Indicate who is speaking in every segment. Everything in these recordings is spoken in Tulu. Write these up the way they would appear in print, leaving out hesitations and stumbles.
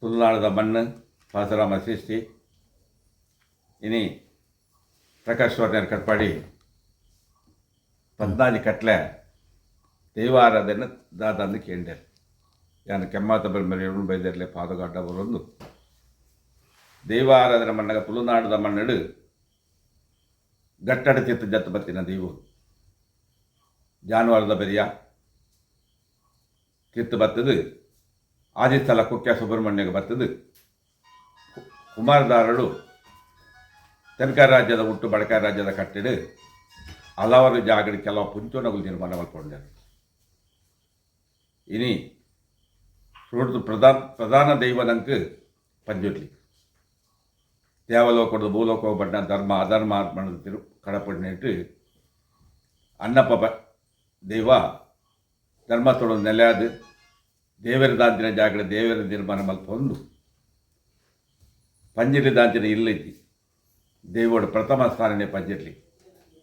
Speaker 1: ತುಳುನಾಡದ ಮಣ್ಣು ಪರಶುರಾಮ ಸೃಷ್ಟಿ ಇನಿ ಪ್ರಕಾಶ್ ವರ್ಣರ್ ಕಟ್ಪಾಡಿ ಪದ್ನಾಜಿ ಕಟ್ಲೆ ದೈವಾರಾಧನೆ ದಾದಂದು ಕೇಂಡೇರ್. ಯಾನ್ ಕೆಮ್ಮಾತ ಬೆರ್ಮೆರ್ ಬೈದೆರ್ಲೆ ಪಾದಗಡ್ಡ ಬರೊಂದು ದೈವಾರಾಧನೆ ಮಣ್ಣಗ ತುಳುನಾಡದ ಮಣ್ಣಡು ಗಟ್ಟಡ ಚಿತ್ತ ಜತ್ತು ಬತ್ತಿನ ದೈವ ಜಾನುವಾರದ ಬೆರಿಯ ತಿತ್ತು ಬತ್ತದು ಆದಿಸ್ಥಳ ಕುಕ್ಕೆ ಸುಬ್ರಹ್ಮಣ್ಯಗೆ ಬತ್ತದು. ಕುಮಾರದಾರರು ತೆನ್ಕ ರಾಜ್ಯದ ಹುಟ್ಟು ಬಡಕ ರಾಜ್ಯದ ಕಟ್ಟಿಡು ಹಲವಾರು ಜಾಗಡಿ ಕೆಲವು ಪುಂಚೋನಗಳು ನಿರ್ಮಾಣ ಮಲ್ಪೊಂಡರು. ಇನಿ ಸುರುಟು ಪ್ರಧಾನ ಪ್ರಧಾನ ದೈವ ನಂಕ್ ಪಂಜುರ್ಲಿ. ದೇವಲೋಕದ ಭೂಲೋಕ ಬಣ್ಣ ಧರ್ಮ ಅಧರ್ಮ ತಿರು ಕಡಪಡಿನಿಟ್ಟು ಅಣ್ಣಪ್ಪ ದೈವ ಧರ್ಮಸ್ಥಳ ನೆಲೆಯಾದ ದೇವರ ದಾಂತಿನ ಜಾಗಡೆ ದೇವರ ನಿರ್ಮಾಣ ಮಲ್ಪೊಂದು ಪಂಜಿರ್ಲಿ ದಾಂತಿನ ಇಲ್ಲಿದ್ದಿ ದೇವೋಡು ಪ್ರಥಮ ಸ್ಥಾನನೇ ಪಂಜಿರ್ಲಿ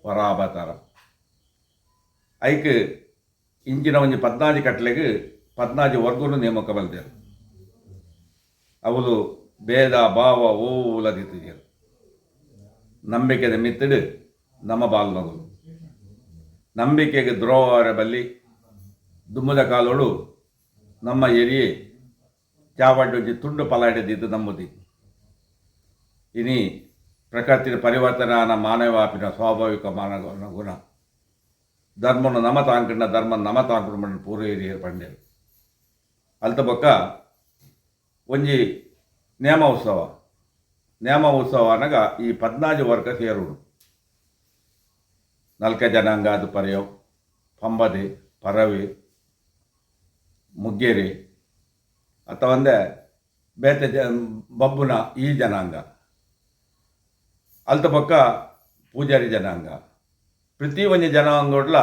Speaker 1: ವರಾವತಾರ. ಐಕ್ ಇಂಚಿನ ಒಂಜಿ ಪದ್ನಾಜಿ ಕಟ್ಲೆಗ್ ಪದ್ನಾಜಿ ವರ್ಗನು ನೇಮಕ ಮಲ್ದೆರ್. ಅವುಲು ಭೇದ ಭಾವ ಓಲ ದಿತ್ತಿಜೆರ್. ನಂಬಿಕೆದ ಮಿತ್ತಡು ನಮ್ಮ ಬಾಲ್ನಗುಲು ನಂಬಿಕೆಗೆ ದ್ರೋಹರ ಬಲ್ಲಿ. ದುಮ್ಮದ ಕಾಲೋಡು ನಮ್ಮ ಎರಿಯೆ ಚಾವಡ್ಡೊಂಜಿ ತುಂಡು ಪಲಾಡಿದ್ದು ನಂಬುದಿ. ಇನಿ ಪ್ರಕೃತಿಯ ಪರಿವರ್ತನ ಮಾನವಾಪಿನ ಸ್ವಾಭಾವಿಕ ಮಾನವ ಗುಣ ಧರ್ಮನು ನಮ ತಾಂಕಂಡ ಧರ್ಮ ನಮ ತಾಂಕುಂಡು ಪೂರ್ವ ಹಿರಿಯರು ಪಂಡೇರು. ಅಲ್ತ ಬೊಕ್ಕ ಒಂಜಿ ನೇಮ ಉತ್ಸವ. ನೇಮ ಉತ್ಸವ ಅನಗ ಈ ಪದ್ನಾಜಿ ವರ್ಗ ಸೇರುಡು. ನಲ್ಕ ಜನಾಂಗ ಅದು ಪರ್ಯವ್, ಪಂಬದೆ, ಪರವೆ, ಮುಗ್ಗೇರಿ ಅಥವಾ ಒಂದೇ ಬೇತೆ ಜ ಬಬ್ಬುನ ಈ ಜನಾಂಗ, ಅಲ್ತ ಬೊಕ್ಕ ಪೂಜಾರಿ ಜನಾಂಗ, ಪ್ರತಿ ಒಂಜಿ ಜನಾಂಗೊಡ್ಲ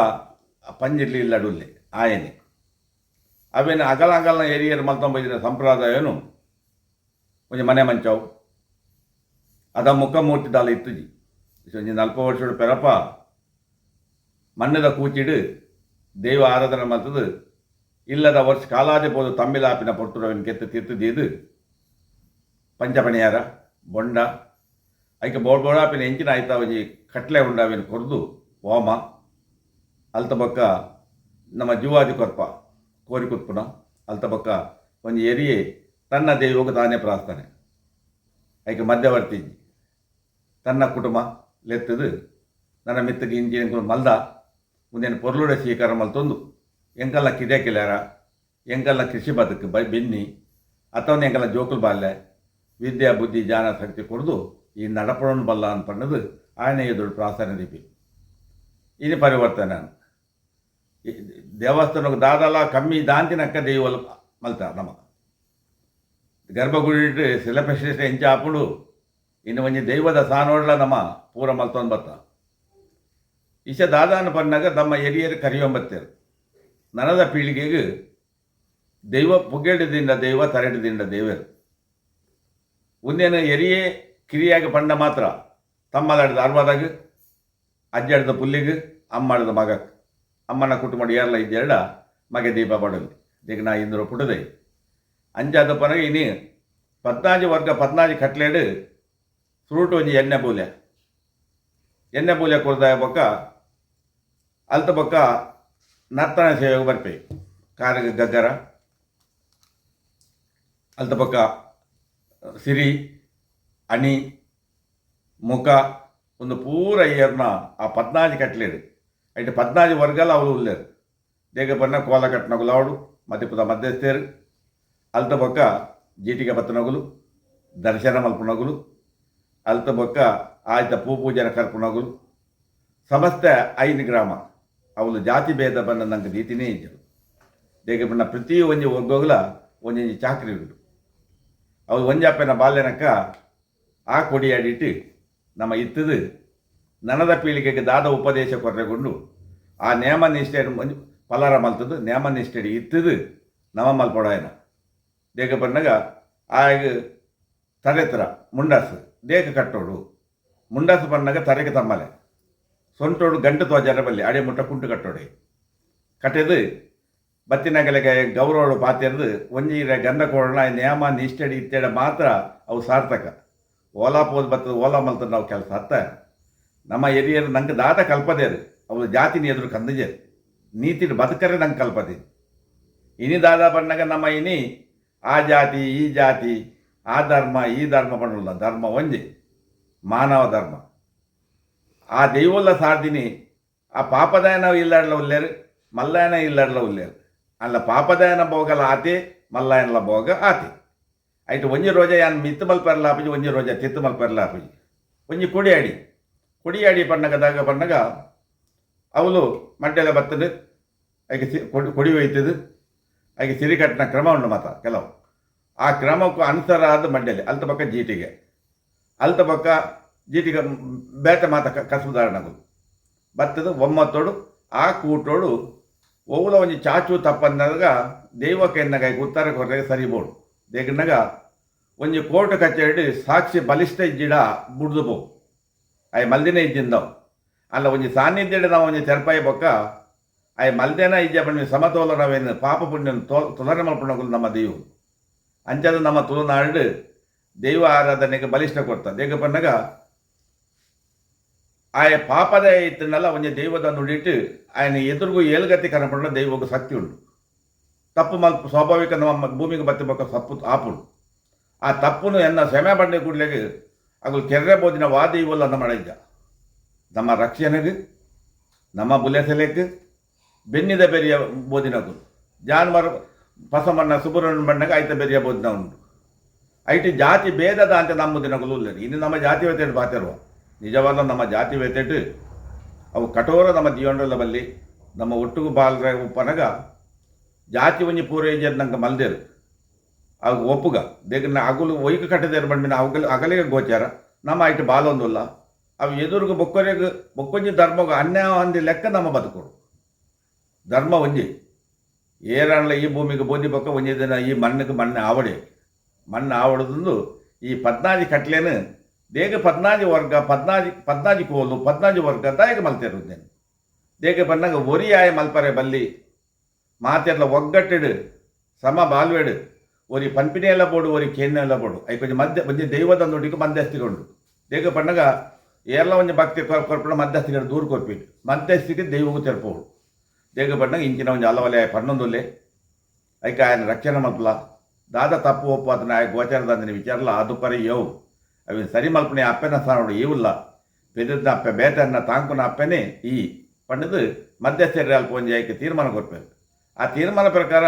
Speaker 1: ಪಂಜಿರ್ಲಿ ಇಲ್ಲಡುಲ್ಲೆ ಆಯನೆ ಅವೇನು ಅಗಲ ಅಗಲನ ಏರಿಯರ್ ಮಲ್ತೊಂಬೈದಿನ ಸಂಪ್ರದಾಯನು. ಒಂಜಿ ಮನೆ ಮಂಚವು ಅದ ಮುಖಮೂರ್ತಿ ದಾಲ ಇತ್ತುಜಿ. ಒಂಜಿ 40 ವರ್ಷದ ಪೆರಪ ಮಣ್ಣದ ಕೂಚಿಡು ದೈವ ಆರಾಧನೆ ಮಲ್ತದು. ಇಲ್ಲದ ವರ್ಷ ಕಾಲಾದಿ ಪೋದು ತಂಬಿಲಾಪಿನ ಪೊರ್ತುಡವಿನ ಕೆತ್ತು ತಿತ್ತು ದೀದು ಪಂಚಪಣಿಯಾರ ಬೊಂಡ ಐಕೆ ಬೋಡ್ ಬೋಡಾಪಿನ ಎಂಚಿನ ಆಯ್ತಾ ಒಂಜಿ ಕಟ್ಲೆ ಉಂಡಾವಿನ ಕೊರ್ದು ಹೋಮ. ಅಲ್ತ ಬೊಕ್ಕ ನಮ್ಮ ಜೀವಾದಿ ಕೊರ್ಪ ಕೋರಿ ಕುತ್ಪುನ. ಅಲ್ತ ಬೊಕ್ಕ ಒಂಜಿ ಎರಿಯೆ ತನ್ನ ದೈವಕ್ಕೆ ತಾನೇ ಪ್ರಾರ್ಥನೆ. ಐಕೆ ಮಧ್ಯವರ್ತಿ ಇಜ್ಜಿ. ತನ್ನ ಕುಟುಂಬ ಲೆತ್ತದು ನನ್ನ ಮಿತ್ತಗೆ ಇಂಚಿ ಎಂಕುಲು ಮಲ್ದ ಉಂದೆನ್ ಪೊರ್ಲುಡೆ ಸ್ವೀಕಾರ ಮಲ್ತೊಂದು ಎಂಕಲ್ನ ಕಿದೆ ಕಿಲ್ಯಾರ ಎಂಕಲ್ನ ಕೃಷಿ ಬದುಕು ಬೈ ಬೆನ್ನಿ ಅಥವಾ ಎಂಕಲ್ನ ಜೋಕುಲು ಬಾಲ್ಯ ವಿದ್ಯಾ ಬುದ್ಧಿ ಜ್ಞಾನ ಶಕ್ತಿ ಕೊರ್ದು ಈ ನಡಪಡೋಣ ಬಲ್ಲ ಅನ್ಪಣ್ಣದು ಆಯನ ಎದುರು ಪ್ರಾರ್ಥನೆ ದೀಪಿ. ಇದು ಪರಿವರ್ತನೆ. ದೇವಸ್ಥಾನಕ್ಕೆ ದಾದಲ ಕಮ್ಮಿ ದಾಂತಿನಕ್ಕ ದೈವಲು ಮಲ್ತ ನಮ ಗರ್ಭಗುಡಿ ಶಿಲಪಶ್ರೇಷ್ಠ ಎಂಚ ಆಪುಂಡು. ಇನ್ನು ಒಂಜಿ ದೈವದ ಸಾನೋಡ್ಲ ನಮ್ಮ ಪೂರ ಮಲ್ತೊಂದು ಬತ್ತ. ಇಶ ದಾದಾನ ಪನ್ನಾಗ ತಮ್ಮ ಎರಿಯರು ಕರಿಯೊಂಬತ್ತೇರು. ನನದ ಪೀಳಿಗೆಗೆ ದೈವ ಪುಗ್ಗೆಡ್ದಿಂದ ದೈವ ತರೆಡ್ದಿಂದ ದೇವರು ಉಂದೇನ ಎರಿಯೇ ಕಿರಿಯಾಗ ಪಂಡ ಮಾತ್ರ ತಮ್ಮದಾಡಿದ ಅರ್ವದಾಗ ಅಜ್ಜಾಡಿದ ಪುಲ್ಲಿಗೆ ಅಮ್ಮಾಡಿದ ಮಗಕ್ ಅಮ್ಮನ ಕುಟುಂಬ ಏರ್ಲ ಇದ್ದೆರಡ ಮಗೆ ದೀಪ ಪಡಲಿ ದಿಗ ನಾ ಇಂದ್ರ ಪುಟದೆ ಅಂಚಾದ ಪನಗ. ಇನಿ ಪದ್ನಾಜಿ ವರ್ಗ ಪದ್ನಾಜಿ ಕಟ್ಲೇಡು ಸುರುಟು ಒಂಜಿ ಎಣ್ಣೆ ಬೂಲೆ. ಎಣ್ಣೆ ಬೂಲೆ ಕೊರ್ದಾಯ ಬೊಕ್ಕ ಅಲ್ತ ಬೊಕ್ಕ ನರ್ತನ ಸೇವೆಗೆ ಬರ್ಪೆ. ಕಾರಿಗೆ ಗಗ್ಗರ, ಅಲ್ತ ಬೊಕ್ಕ ಸಿರಿ ಅಣಿ ಮುಖ ಒಂದು ಪೂರ ಏರ್ನ ಆ ಪದ್ನಾಜಿ ಕಟ್ಲೇಡು ಐಟ್ ಪದ್ನಾಜಿ ವರ್ಗಲ ಅವು ಉಲ್ಲೇರು. ದೇಗ ಬಣ್ಣ ಕೋಲ ಕಟ್ಟನಗುಲು ಅವಡು ಮಧ್ಯಪದ ಮಧ್ಯಸ್ಥೇರು. ಅಲ್ತ ಬೊಕ್ಕ ಜೀಟಿಗೆ ಬತ್ತನಗುಲು, ದರ್ಶನ ಮಲ್ಪುನಗುಲು, ಅಲ್ತ ಬೊಕ್ಕ ಆಯ್ತ ಪೂ ಪೂಜನ ಕರ್ಪುನಗುಲು, ಸಮಸ್ತ ಐದು ಗ್ರಾಮ ಅವಳು ಜಾತಿ ಭೇದ ಬಣ್ಣ ನಂಗೆ ದೀತಿನೇ ಇದ್ದರು. ದೇಗ ಬಣ್ಣ ಪ್ರತಿ ಒಂಜಿ ವರ್ಗೋಗ್ಲ ಒಂಜೊಂಜಿ ಚಾಕ್ರಿ ಉಂಟು. ಅವು ಒಂಜಪ್ಪನ ಬಾಲ್ಯನಕ್ಕ ಆ ಕೊಡಿಯಾಡಿಟ್ಟು ನಮ್ಮ ಇತ್ತದು ನನದ ಪೀಳಿಗೆಗೆ ದಾದ ಉಪದೇಶ ಕೊರ್ರೆಗೊಂಡು ಆ ನೇಮ ನಿಷ್ಠೆ ಪಲಾರ ಮಲ್ತದು ನೇಮ ನಿಷ್ಠೆ ಇತ್ತದು ನಮ ಮಲ್ಪೊಡಾಯನ. ದೇಗ ಬಣ್ಣಗ ಆಗ ತರೆತರ ಮುಂಡಾಸು ದೇಕ ಕಟ್ಟೋಡು. ಮುಂಡಾಸು ಬಣ್ಣಗ ತರೆಗೆ ತಮ್ಮಲೆ ಸೊಂಟೋಡು ಗಂಟು ತೋಜಾರ ಬಲ್ಲಿ ಅಡೆ ಮುಟ್ಟ ಕುಂಟು ಕಟ್ಟೋಡೆ ಕಟ್ಟೆದು. ಬತ್ತಿನಗಲೆಗೆ ಗೌರವಡು ಪಾತೆರ್ದ್ ಒಂಜಿ ಇರೆ ಗಂಧ ಕೊಡೋಣ ನಿಯಮ ನಿಷ್ಠೆಡ್ ಇತ್ತೆಡ ಮಾತ್ರ ಅವು ಸಾರ್ಥಕ. ಓಲಾ ಪೋದು ಬತ್ತದ ಓಲಾ ಮಲ್ತಂಡ ಅವು ಕೆಲಸ ಅತ್ತ. ನಮ್ಮ ಎರಿಯರು ನಂಗೆ ದಾದ ಕಲ್ಪದೇರು ಅವು ಜಾತಿನ ಎದುರು ಕಂದಜೇರು ನೀತಿಡ್ ಬದುಕರೆ ನಂಗೆ ಕಲ್ಪದೆ. ಇನಿ ದಾದ ಪನ್ನಗ ನಮ್ಮ ಇನಿ ಆ ಜಾತಿ ಈ ಜಾತಿ ಆ ಧರ್ಮ ಈ ಧರ್ಮ ಪನ್ನುಲ್ಲ. ಧರ್ಮ ಒಂಜಿ ಮಾನವ ಧರ್ಮ. ಆ ದೈವೊಲ್ಲ ಸಾರ್ದಿನಿ ಆ ಪಾಪದಾಯನ ಇಲ್ಲಡ್ಲ ಉಲ್ಲೇರು ಮಲ್ಲಾಯನ ಇಲ್ಲಡ್ಲ ಉಲ್ಲೇರು. ಅಲ್ಲ ಪಾಪದಾಯನ ಭೋಗಲ ಆತೆ ಮಲ್ಲಾಯನಲ ಭೋಗ ಆತೆ. ಐಟ್ ಒಂಜಿ ರೋಜ ಯಾನ್ ಮಿತ್ತ್ ಮಲ್ಪೆರ್ಲ ಆಪುಜಿ, ಒಂಜಿ ರೋಜ ತಿತ್ತು ಮಲ್ಪೆರ್ಲ ಆಪುಜಿ. ಒಂಜಿ ಕೊಡಿಯಾಡಿ ಕೊಡಿಯಾಡಿ ಪನ್ನಗ ದಾಗ ಪನ್ನಗ ಅವುಲು ಮಡ್ಡೆಲ ಬತ್ತದು ಐಕೆ ಸಿ ಕೊಡಿ ಕೊಡಿ ಒಯ್ತದು ಐಕೆ ಸಿರಿ ಕಟ್ಟಿನ ಕ್ರಮ ಉಂಡು ಮಾತ ಕೆಲವು. ಆ ಕ್ರಮಕ್ಕೂ ಅನುಸಾರ ಆದ ಮಡ್ಡೆಲೆ ಅಲ್ತ ಬೊಕ್ಕ ಜೀಟಿಗೆ ಅಲ್ತ ಬೊಕ್ಕ ಜೀಟಿಗೆ ಬೇತೆ ಮಾತ ಕಸುಬುದಾರಣಗಳು ಬತ್ತದು ಒಮ್ಮತ್ತೋಡು ಆ ಕೂಟೋಡು ಒವ್ಲ ಒಂಜಿ ಚಾಚು ತಪ್ಪಂದಾಗ ದೈವಕ್ಕೆ ಎನ್ನಗ ಉತ್ತರ ಕೊರ್ರೆಗೆ ಸರಿ ಬೋಡು. ದೇಕನ್ನಗ ಒಂಜಿ ಕೋರ್ಟ್ ಕಚೇರಿ ಸಾಕ್ಷಿ ಬಲಿಷ್ಠ ಇಜ್ಜಿಡ ಬುಡ್ದು ಪೋ ಆಯ್ ಮಲ್ದಿನ ಇಜ್ಜಿಂದವು. ಅಲ್ಲ ಒಂಜಿ ಸಾನ್ನಿಧ್ಯ ನಾವು ಒಂಜಿ ತೆರಪಾಯಿ ಬೊಕ್ಕ ಆಯ್ ಮಲ್ದೇನ ಇಜ್ಜ ಪಂಡ ಸಮತೋಲನವೇನು ಪಾಪ ಪುಣ್ಯನ ತುಲನೆ ಮಲ್ಪುನಕುಲು ನಮ್ಮ ದೈವ. ಅಂಚಾದ ನಮ್ಮ ತುಳುನಾಡು ದೈವ ಆರಾಧನೆಗೆ ಬಲಿಷ್ಠ ಕೊರ್ತ. ದೇಗ ಪನ್ನಗ ಆಯ ಪಾಪದ ಇತ್ತನಲ್ಲ ಒಂಜಿ ದೈವದ ನುಡಿಟ್ಟು ಆಯನ ಎದುರುಗು ಏಲ್ಗತಿ ಕನಪಂಡ ದೈವಗ್ ಶಕ್ತಿ ಉಂಡು. ತಪ್ಪು ಮಲ್ಪ ಸ್ವಾಭಾವಿಕ ನಮ್ಮ ಭೂಮಿಗೆ ಬತ್ತಿ ಬೊಕ್ಕ ತಪ್ಪು ಆಪುಂಡು. ಆ ತಪ್ಪುನು ಎನ್ನ ಕ್ಷಮೆ ಬಂಡೆ ಕೂಡ್ಲೆಗ್ ಅಗುಲು ಕೆರ್ರೆ ಬೋದಿನ ವಾ ದೈವಲ್ಲ ನಮ್ಮ ಇಜ್ಜ. ನಮ್ಮ ರಕ್ಷಣೆಗೆ ನಮ್ಮ ಬುಲೆಸಲೆಕ್ ಬೆನ್ನಿದ ಬೆರಿಯ ಬೋದಿನಕುಲು ಜಾನುವಾರು ಪಸಮಣ್ಣ ಸುಬ್ರಹ್ಮಣ್ಯ ಬಣ್ಣಗೆ ಐತ ಬೆರಿಯ ಬೋದಿನ ಉಂಟು. ಐಟಿ ಜಾತಿ ಭೇದದ ಅಂತ ನಮ್ಮ ದಿನಗಳು ಉಲ್ಲೇರು. ಇನ್ನು ನಮ್ಮ ಜಾತಿ ವೇತೇಟು ಪಾತೆರುವ ನಿಜವಾದ ನಮ್ಮ ಜಾತಿ ವೇತೇಟು ಅವು ಕಠೋರ ನಮ್ಮ ಜೀವನದ ಬಲ್ಲಿ ನಮ್ಮ ಒಟ್ಟುಗು ಬಾಲ್ರೆ ಉಪ್ಪನಗ ಜಾತಿ ಒಂಜಿ ಪೂರೈಜರ್ ನಂಗೆ ಮಲ್ದೇರು ಅವು ಒಪ್ಪುಗ ದೇಗನ ಅಗುಲು ಒಯ್ಕು ಕಟ್ಟದೇರು ಬಂಡಿನ ಅಗಲ ಅಗಲಿಗೆ ಗೋಚಾರ ನಮ್ಮ ಐಟು ಬಾಲೊಂದುಲ್ಲ. ಅವು ಎದುರುಗು ಬೊಕ್ಕೊರೆಗ್ ಬೊಕ್ಕೊಂಜಿ ಧರ್ಮಗು ಅನ್ಯಾಯ ಅಂದಿ ಲೆಕ್ಕ ನಮ್ಮ ಬದುಕೋಡು. ಧರ್ಮ ಒಂಜಿ ಏರಾಂಡ್ಲ ಈ ಭೂಮಿಗೆ ಬೋದಿ ಬೊಕ್ಕ ಒಂಜಿ ದಿನ ಈ ಮಣ್ಣಕ್ಕೆ ಮಣ್ಣು ಆವಡೆ ಮಣ್ಣು ಆವಡದಂದು ಈ ಪದ್ನಾಜಿ ಕಟ್ಲೇನು ದೇಗ ಪದ್ನಾಜಿ ವರ್ಗ ಪದ್ನಾಜಿ ಪದ್ನಾಜಿ ಕೋಲು ಪದ್ನಾಜಿ ವರ್ಗ ದಾಯಗ ಮಲ್ತೇರು ದೇಗ ಬನ್ನಗ ಒರಿಯಾಯ ಮಲ್ಪರೆ ಬಲ್ಲಿ ಮಾತೆರ್ಲ ಒಗ್ಗಟ್ಟಿಡು ಸಮ ಬಾಲ್ವೇಡು ಒರಿ ಪನ್ಪಿನೆಲ್ಲ ಬೋಡು ಒರಿ ಕೇನೆಲ್ಲ ಬೋಡು I ಕೊಂಚ ಮಧ್ಯ ಒಂಜಿ ದೈವದ ನುಡಿಗೆ ಮಧ್ಯಸ್ಥಿಕೊಂಡು ದೇಗ ಪನ್ನಗ ಏರ್ಲ ಒಂಜಿ ಭಕ್ತಿ ಕೊರ್ಪಣ ಮಧ್ಯಸ್ಥಿಗೆ ದೂರ ಕೊರ್ಪಿಟ್ಟು ಮಧ್ಯಸ್ಥಿಗೆ ದೈವಗೂ ತೆರಪೋಡು. ದೇಗ ಪನ್ನಗ ಇಂಚಿನ ಒಂಜಿ ಅಲವಲೆ ಪನ್ನೊಂದುಲ್ಲೆ ಐಕ ఆయన ರಕ್ಷಣೆ ಮಲ್ಪಲ ದಾದ ತಪ್ಪು ಒಪ್ಪು ಅದನ್ನ ಆಯ ಗೋಚಾರದಂದಿನ ವಿಚಾರಲ ಅದು ಪರಿ ಯವು ಅవి ಸರಿ ಮಲ್ಪನೆ ಅಪ್ಪೆನ ಸ್ಥಾನೋಡು ಈವುಲ್ಲ ಪೆದ್ದ ಅಪ್ಪೆ ಬೇತನ್ನ ತಾಂಕುನ ಅಪ್ಪೆನೇ ಈ ಪಂಡದು ಮಧ್ಯಸ್ಥರ ಅಲ್ಪ ಒಂಜಿ ಐಕೆ ತೀರ್ಮಾನ ಕೊರ್ಪೇರು. ಆ ತೀರ್ಮಾನ ಪ್ರಕಾರ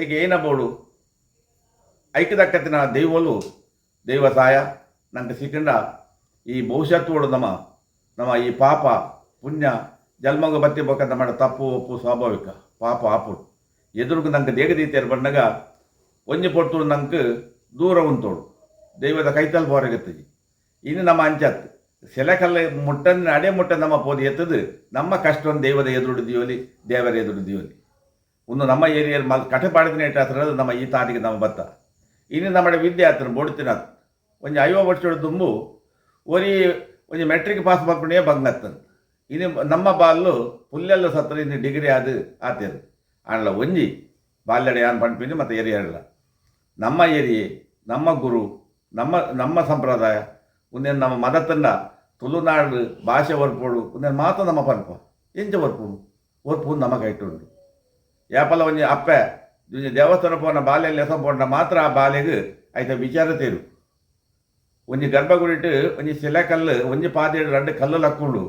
Speaker 1: ಐಕೆ ಏನ ಬೋಡು ಐಕೆ ದಕ್ಕತ್ತಿನ ದೈವಲು ದೈವ ಸಹಾಯ ನಂಗೆ ಸಿಕ್ಕಂಡ ಈ ಭವಿಷ್ಯತ್ತು ನಮ್ಮ ನಮ್ಮ ಈ ಪಾಪ ಪುಣ್ಯ ಜನ್ಮಗ ಬತ್ತಿ ಬೊಕ್ಕಂತ ಮಾಡ ತಪ್ಪು ಒಪ್ಪು ಸ್ವಾಭಾವಿಕ ಪಾಪ ಆಪುಡು ಎದುರುಗು ನಂಗೆ ದೇಗದೀತಿಯರು ಬಂದಾಗ ಒಂಜಿ ಪೊರ್ತುಡು ನಂಗೆ ದೂರ ಉಂತೋಡು ದೈವದ ಕೈತಲ್ ಬೋರಗತ್ತಜಿ. ಇನ್ನು ನಮ್ಮ ಅಂಚತ್ ಸೆಲೆಕಲ್ಲ ಮುಟ್ಟನ್ ಅಡೆ ಮುಟ್ಟ ನಮ್ಮ ಪೋದು ಎತ್ತದು ನಮ್ಮ ಕಷ್ಟವನ್ನು ದೈವದ ಎದುರು ದಿಯೋಲಿ ದೇವರ ಎದುರು ದಿಯೋಲಿ. ಒಂದು ನಮ್ಮ ಏರಿಯರ್ ಮಲ್ ಕಠೆ ಪಾಡಿದ ಇಟ್ಟಾತ್ರ ನಮ್ಮ ಈ ತಾಟಿಗೆ ನಮ್ಮ ಬತ್ತ. ಇನ್ನು ನಮ್ಮ ವಿದ್ಯೆ ಆತನ ಬೋಡ್ತಿನ ಒಂಜಿ 50 ವರ್ಷದ ದುಂಬು ಒರಿ ಒಂಜಿ ಮೆಟ್ರಿಕ್ ಪಾಸ್ ಮಲ್ಪುಣೇ ಬಂಗತ್ತನ್. ಇನ್ನು ನಮ್ಮ ಬಾಲ್ಲು ಪುಲ್ಲೆಲ್ಲ ಸತ್ರ ಇನ್ನು ಡಿಗ್ರಿ ಅದು ಆತೇರು. ಆಂಡ್ಲ ಒಂಜಿ ಬಾಲ್ಯಡ ಯಾನ್ ಪನ್ಪಿನಿ ಮತ್ತು ಏರಿಯಲ್ಲ ನಮ್ಮ ಏರಿಯೆ ನಮ್ಮ ಗುರು ನಮ್ಮ ನಮ್ಮ ಸಂಪ್ರದಾಯ ಉಂದೇನು ನಮ್ಮ ಮದತನ್ನ ತುಳುನಾಡು ಭಾಷೆ ಒರ್ಪೋಡು ಉಂದೇನು ಮಾತ ನಮ್ಮ ಪನ್ಪ ಎಂಚ ಒರ್ಪುಡು ಒರ್ಪು ನಮ್ಮ ಕೈಟುಂಡು. ಯಾಪಲ ಒಂಜಿ ಅಪ್ಪೆ ಒಂಜಿ ದೇವಸ್ಥಾನ ಪೋನ ಬಾಲೆಯಲ್ಲಿ ಎಸ ಪೋಂಡ ಮಾತ್ರ ಆ ಬಾಲೆಗ್ ಐತ ವಿಚಾರ ತೇರು. ಒಂಜಿ ಗರ್ಭಗುಡಿಟ್ ಒಂಜಿ ಶಿಲೆ ಕಲ್ಲು ಒಂಜಿ ಪಾದೆಡ್ ರಡ್ಡ್ ಕಲ್ಲು ಲಕ್ಕುಂಡು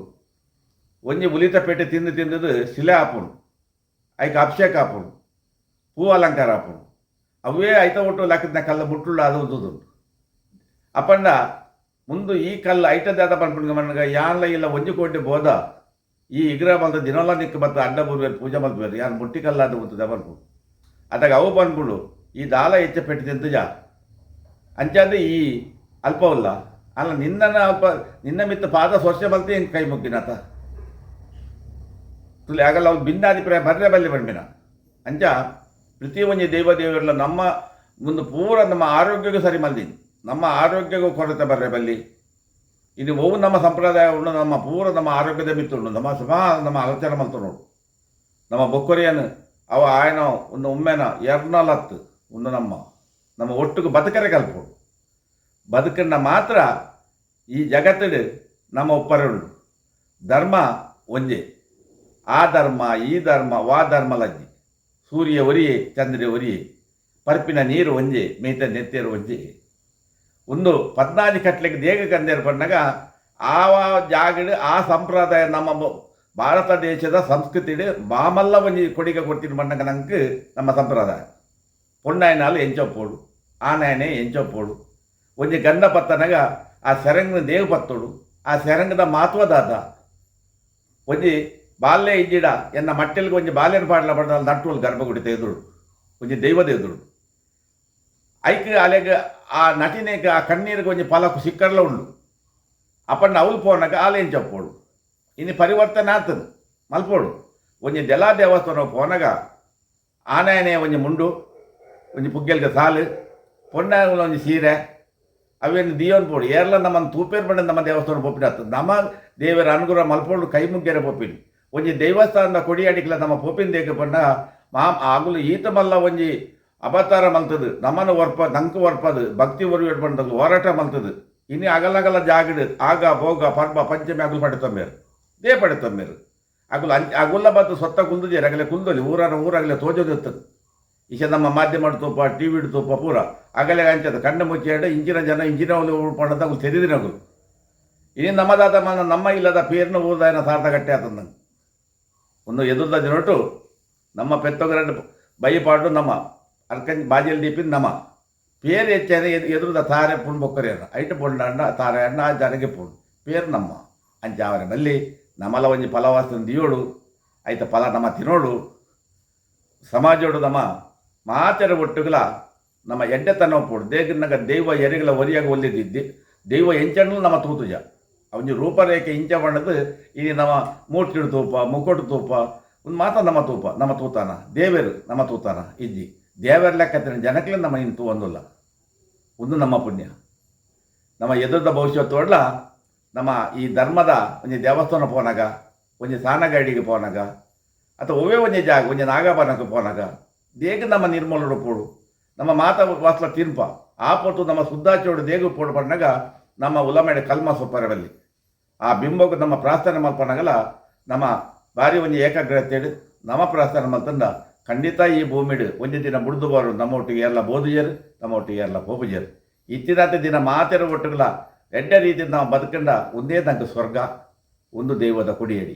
Speaker 1: ಒಂಜಿ ಉಲಿತ ಪೇಟೆ ತಿಂದು ತಿಂದದು ಶಿಲೆ ಆಪುಂಡು ಐಕ್ ಅಭಿಷೇಕ ಆಪುಂಡು ಪೂ ಅಲಂಕಾರ ಆಪುಂಡು ಅವೇ ಐತ ಒಟ್ಟು ಲಕ್ಕದ ಕಲ್ಲು ಮುಟ್ಟುಳ್ಳ ಅದು ಉಂದುದುಂಡು. ಅಪಂಡ ಮುಂದು ಈ ಕಲ್ಲು ಐಟದಾದ ಪನ್ಪುಂಡು ಮಣ್ಣಗ ಯಾನ್ಲ ಇಲ್ಲ ಒಂಜಿ ಕೋಟಿ ಬೋದ ಈ ಇಗ್ರ ಮಲ್ತ ದಿನೊಲ ನಿಕ್ಕು ಬತ್ತ ಅಡ್ಡ ಬೂರ್ವೇರು ಪೂಜೆ ಮಲ್ಪುವೆರ್ ಯಾನ್ ಮುಟ್ಟಿ ಕಲ್ಲಾದ ಉಂತುದ ಪನ್ಪುಂಡು. ಅದಾಗ ಅವು ಪನ್ಪುಂಡು ಈ ದಾಲ ಹೆಚ್ಚ ಪೆಟ್ಟು ತಿಂತುಜ ಅಂಚಾದ ಈ ಅಲ್ಪವಲ್ಲ ಅಲ್ಲ ನಿನ್ನನ ಅಲ್ಪ ನಿನ್ನ ಮಿತ್ತ ಪಾದ ಸ್ವಚ್ಛ ಮಲ್ತೆ ಹಿಂಗೆ ಕೈ ಮುಗ್ಗಿನಾತ ತುಲಿ ಆಗಲ್ಲ ಅವು ಭಿನ್ನಾಭಿಪ್ರಾಯ ಬರ್ರೆ ಬಲ್ಲೆ ಬಂಡಿನ. ಅಂಚ ಪ್ರತಿ ಒಂಜಿ ದೈವ ದೇವರೆಲ್ಲ ನಮ್ಮ ಮುಂದೆ ಪೂರ ನಮ್ಮ ಆರೋಗ್ಯಕ್ಕೂ ಸರಿ ಮಲ್ದಿನಿ ನಮ್ಮ ಆರೋಗ್ಯಕ್ಕೂ ಕೊರತೆ ಬರ್ರೆ ಬಲ್ಲಿ. ಇದು ಒವು ನಮ್ಮ ಸಂಪ್ರದಾಯ ಉಂಡು ನಮ್ಮ ಪೂರ ನಮ್ಮ ಆರೋಗ್ಯದ ಮಿತ್ತುಂಡು ನಮ್ಮ ಸಮಾ ನಮ್ಮ ಆಲೋಚನೆ ಮಲ್ತು ನೋಡು ನಮ್ಮ ಬೊಕ್ಕೊರಿಯನ್ ಅವು ಆಯನ ಒಂದು ಉಮ್ಮೆನ ಎರ್ನಲತ್ತು ಉಂದು ನಮ್ಮ ನಮ್ಮ ಒಟ್ಟುಗು ಬದುಕರೆ ಕಲ್ಪೋಡು. ಬದುಕನ್ನ ಮಾತ್ರ ಈ ಜಗತ್ತಿಡು ನಮ್ಮ ಉಪ್ಪರೆ ಉಂಡು. ಧರ್ಮ ಒಂಜೆ, ಆ ಧರ್ಮ ಈ ಧರ್ಮ ವಾ ಧರ್ಮ ಲಜ್ಜಿ. ಸೂರ್ಯ ಒರಿಯೆ, ಚಂದ್ರೆ ಒರಿಯೆ, ಪರ್ಪಿನ ನೀರು ಒಂಜೆ, ಮೇತ ನೆತ್ತೇರು ಒಂಜೆ. ಒಂದು ಪದ್ನಾಜಿ ಕಟ್ಲೆಗೆ ದೇಗ ಕಂದೇರು ಪಣ್ಣಗ ಆವ ಜಾಗಡ್ ಆ ಸಂಪ್ರದಾಯ ನಮ್ಮ ಭಾರತ ದೇಶದ ಸಂಸ್ಕೃತಿಡ್ ಮಾಮಲ್ಲ ಒಂಜಿ ಕೊಡಿಗೆ ಕೊಡ್ತೀನಿ ಪಣ್ಣಗ ನಂಗೆ ನಮ್ಮ ಸಂಪ್ರದಾಯ. ಪೊಣ್ಣಾಯನಾಲು ಎಂಚೊಪ್ಪೋಡು, ಆನಾಯನೆ ಎಂಚೊಪ್ಪೋಡು. ಒಂಜಿ ಗಂಧ ಪತ್ತನಗ ಆ ಸೆರಂಗ್ ದೇವು ಪತ್ತೋಡು, ಆ ಸೆರಂಗದ ಮಾತ್ವದಾದ. ಒಂಜಿ ಬಾಲ್ಯ ಇಜ್ಜಿಡ ಎನ್ನ ಮಟ್ಟೆಲ್ಗೆ ಒಂಜಿ ಬಾಲ್ಯನ ಪಾಡ್ಲ ಪಂಡ ನಟ್ಟುವಲ್ ಗರ್ಭಗುಡಿ ತೆಗೆದುಡು ಒಂಜಿ ದೈವದ ಎದುರು. ಐಕ್ ಅಲೆಗ್ ಆ ನಟಿನೆಗ್ ಆ ಕಣ್ಣೀರಿಗೆ ಒಂಜಿ ಫಲಕು ಸಿಕ್ಕರ್ಲ ಉಂಡು. ಅಪ್ಪಣ್ಣ ಅವಲು ಪೋನಗ ಆಲೆ ಚಪ್ಪೋಡು. ಇನಿ ಪರಿವರ್ತನೆ ಆತದು ಮಲ್ಪೋಡು. ಒಂಜಿ ದೆಲಾ ದೇವಸ್ಥಾನ ಪೋನಗ ಆನಾಯನೆ ಒಂಜಿ ಮುಂಡು, ಒಂಜಿ ಪುಗ್ಗೆಲ್ಗೆ ಸಾಲು, ಪೊಣ್ಣ ಒಂಜಿ ಸೀರೆ ಅವೇನು ದಿಯೋನ್ ಪೋಡು. ಏರ್ಲ ನಮ್ಮನ್ನು ತೂಪೇರ್ ಪಂಡ ನಮ್ಮ ದೇವಸ್ಥಾನ ಪೋಪಿನ ಆಗ್ತದೆ. ನಮ್ಮ ದೇವರ ಅನುಗ್ರಹ ಮಲ್ಪೋಡು, ಕೈ ಮುಗ್ಗೆರೆ ಪೋಪಿನಿ. ಒಂಜಿ ದೇವಸ್ಥಾನದ ಕೊಡಿ ಅಡಿಕ್ಲ ನಮ್ಮ ಪೋಪಿನ ದೇಕ ಪಂಡ ಮಾ ಆಗುಲು ಈತ ಮಲ್ಲ ಒಂಜಿ ಅಬತಾರ ಮಲ್ತದು ನಮ್ಮನ್ನು ಒರ್ಪ ನಂಕು ಒರ್ಪದು ಭಕ್ತಿ ಒರಿವೇಟ್ ಪಂಡದು ಹೋರಾಟ ಮಲ್ತದು. ಇನಿ ಅಗಲಗಲ ಜಾಗಡ್ ಆಗ ಭೋಗ ಪರ್ಬ ಪಂಚಮಿ ಅಗುಲು ಪಡೆತೊಂಬೇರು, they ಪಡೆತೊಂಬೇರು. ಅಗುಲು ಅಂಚ ಅಗುಲ್ಲ ಬತ್ತು ಸೊತ್ತ ಕುಂದುಜೇರು, ಅಗಲೆ ಕುಂದೊಲಿ ಊರನ ಊರಾಗಲೆ ತೋಜೋದಿರ್ತದೆ. ಈಚೆ ನಮ್ಮ ಮಾಧ್ಯಮ ತೂಪ, ಟಿ ವಿಡ್ ತೂಪ ಪೂರ ಅಗಲೆ ಅಂಚದ ಕಣ್ಣು ಮುಚ್ಚಿಡ ಇಂಚಿನ ಜನ ಇಂಚಿನ ಪಂಡದ ಅಗುಲು ತೆರಿದಿನಗುಲು. ಇನಿ ನಮ್ಮದಾದ ಮನ ನಮ್ಮ ಇಲ್ಲದ ಪೇರ್ನ ಊರ್ದಾಯನ ಸಾರ್ಥ ಗಟ್ಟಿ ಆತಂದಂಗೆ. ಒಂದು ಎದುರ್ದ ದಿನೊಟ್ಟು ನಮ್ಮ ಪೆತ್ತೊಗರಡ್ ಬೈಪಾಡು ನಮ್ಮ ಅರ್ಕಂಜ್ ಬಾಜಿಲ್ ದೀಪಿನ ನಮ್ಮ ಪೇರು ಹೆಚ್ಚಾನೆ ಎದುರುದ ತಾರೆ ಪುಣ್ ಬೊಕ್ಕರೇನ ಐಟ್ ಪೊಂಡಂಡ ತಾರೆ ಅಣ್ಣ ಆ ಜನಗೆ ಪುಣ್ ಪೇರು ನಮ್ಮ ಅಂಚ ಅವರ ಬಲ್ಲಿ ನಮಲ ಒಂಜಿ ಫಲವಾಸನ ದಿಯೋಡು, ಐತ ಫಲ ನಮ್ಮ ತಿನ್ನೋಡು. ಸಮಾಜೋಡು ನಮ್ಮ ಮಾತೆರ ಒಟ್ಟುಗಲ ನಮ್ಮ ಎಡ್ಡೆತನ ಒಪ್ಪೋಡು. ದೇಗನಗ ದೈವ ಎರೆಗಲ ಒರಿಯಾಗ ಒಲ್ಲಿದ್ದಿ ದೈವ ಎಂಚಣ್ಣಲು ನಮ್ಮ ತೂತುಜ ಒಂಜಿ ರೂಪರೇಖೆ ಇಂಚ ಬಣ್ಣದು. ಇನಿ ನಮ್ಮ ಮೂರ್ತಿಡು ತೂಪ, ಮುಕೊಟು ತೂಪ, ಒಂದು ಮಾತ ನಮ್ಮ ತೂಪ ನಮ್ಮ ತೂತಾನ ದೇವೆರು ನಮ್ಮ ತೂತಾನ ಇಜ್ಜಿ. ದೇವರ ಲೆಕ್ಕತ್ತಿನ ಜನಕ್ಲೆ ನಮ್ಮ ಇನ್ ತೂವೊಂದುಲ್ಲ. ಒಂದು ನಮ್ಮ ಪುಣ್ಯ ನಮ್ಮ ಎದುರದ ಭವಿಷ್ಯತ್ತು ನಮ್ಮ ಈ ಧರ್ಮದ ಒಂಜಿ ದೇವಸ್ಥಾನ ಪೋನಾಗ, ಒಂಜಿ ಸಾನಗಾಡಿಗೆ ಪೋನಾಗ, ಅಥವಾ ಒವ್ವೇ ಒಂಜಿ ಜಾಗ ಒಂಜಿ ನಾಗಬನಕ್ಕೆ ಪೋನಾಗ ದೇಗ ನಮ್ಮ ನಿರ್ಮೂಲನ ಪೋಡು, ನಮ್ಮ ಮಾತ ವಾಸ್ಲ ತಿನ್ಪ. ಆ ಪೊಟ್ಟು ನಮ್ಮ ಶುದ್ಧಾಚೋಡು ದೇಗು ಪೋಡು ಪಣ್ಣಾಗ ನಮ್ಮ ಉಲಮೇಡೆ ಕಲ್ಮ ಸೊಪ್ಪರವಲ್ಲಿ ಆ ಬಿಂಬకు ನಮ್ಮ ಪ್ರಾರ್ಥನೆ ಮಲ್ಪನಾಗಲ ನಮ್ಮ ಬಾರಿ ಒಂಜಿ ಏಕಾಗ್ರತೆ ನಮ್ಮ ಪ್ರಾರ್ಥನೆ ಮಲ್ತಂಡ ಖಂಡಿತ ಈ ಭೂಮಿಡು ಒಂಜಿ ದಿನ ಬುಡ್ದು ಬಾರು. ನಮ್ಮ ಒಟ್ಟಿಗೆ ಎಲ್ಲ ಬೋಧುಜರು, ನಮ್ಮ ಒಟ್ಟಿಗೆ ಎಲ್ಲ ಪೋಪುಜರು. ಇತ್ತಿನಾತ ದಿನ ಮಾತೆರ ಒಟ್ಟುಗಳ ಎಡ್ಡೆ ರೀತಿ ನಾವು ಬದುಕಂಡ ಒಂದೇ ತಂಕ ಸ್ವರ್ಗ, ಒಂದು ದೈವದ ಕೊಡಿಯಡಿ.